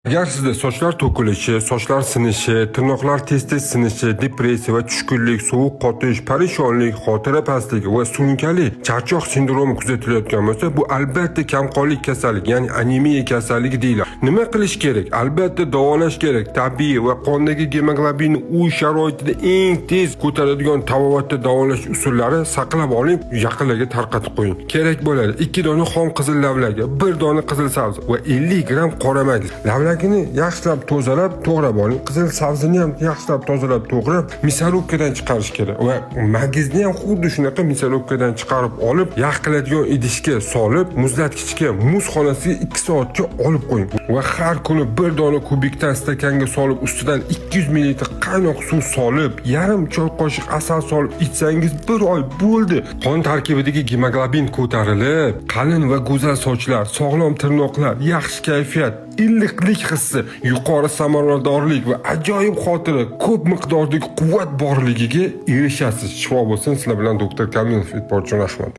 Agar sizda sochlar to'kilishi, sochlar sinishi, tirnoqlar tez-tez sinishi, depressiya va tushkunlik, sovuq qotish, parishonlik, xotira pastligi va surunkali charchoq sindromi kuzatilayotgan bo'lsa, bu albatta kamqonlik kasalligi, ya'ni anemiya kasalligi deyiladi. Nima qilish kerak? Albatta davolash kerak. Tabiiy va qondagi gemoglobinni uy sharoitida eng tez ko'taradigan tabobatda davolash usullari saqlab oling, yaqinlarga tarqatib qo'ying. Kerak bo'ladi: 2 dona xom qizil lavlagi, 1 dona qizil sabzi va 50 gramm qora magiz. Lavlagini yaxshilab tozalab, to'g'rab oling. Qizil sabzini ham yaxshilab tozalab, to'g'rab, мясорубка dan chiqarish kerak va magizni ham xuddi shunaqa мясорубка dan chiqarib olib, yax qiladigan idishga solib, muzlatgichga, muz xonasiga 2 soatga olib qo'ying va har kuni bir dona kubikdan stakanga solib, ustidan 200 ml qaynoq suv solib, yarim choy qoshiq asal solib ichsangiz, bir oy bo'ldi. Qon tarkibidagi gemoglobin ko'tarilib, qalin va go'zal sochlar, sog'lom tirnoqlar, yaxshi kayfiyat, iliqlik hissi, yuqori samaradorlik va ajoyib xotira, ko'p miqdordagi quvvat borligiga erishasiz. Shifo bo'lsin. Sizlar bilan doktor Kamilov. E'tibor uchun rahmat.